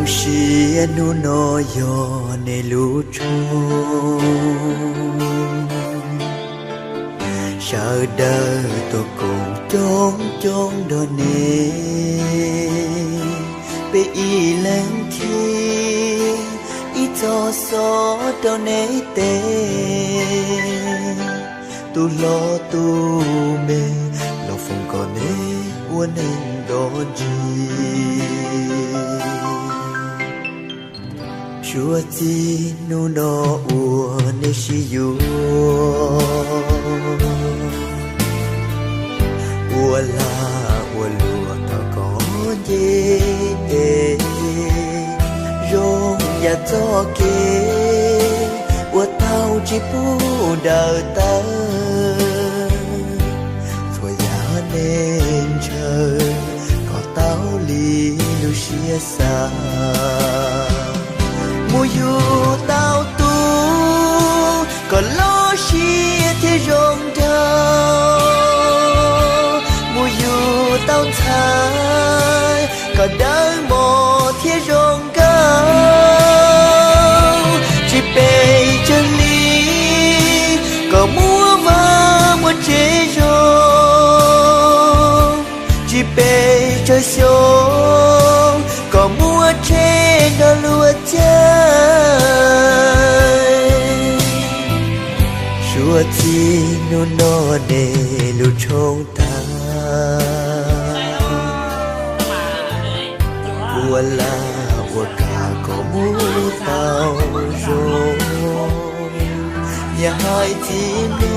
Lub sij hawm hnub no yog nej lub tshooj, sawv daws tuaj koom coob coob nrog nej, peb ib leeg qhib ib txoj xov rau nej teb. Tus hlob tus me, los foom kom nej ua neej nto ntsis. Suav txij hnub no uas nej sib yuav, ua lag ua luam tau kom nce es, zoo yam txoj kev uas tau tsis pub daws tawm. Txhua yam nej ntshaw kom tau li lub siab xav, mus yug tau tus kom loj siab thiab zoo nraug, mus yug tau ntxhais kom dawb mos thiab zoo nkauj. Tsis pes tsawg hli kom muaj vaj muaj tsev zoo, tsis pes tsawg xyoo kom muaj tsheb nrog luag caij. Suav txij hnub no nej lub tshooj tag, ua lag ua kam kom mus tau zoo, nyias hais txiv no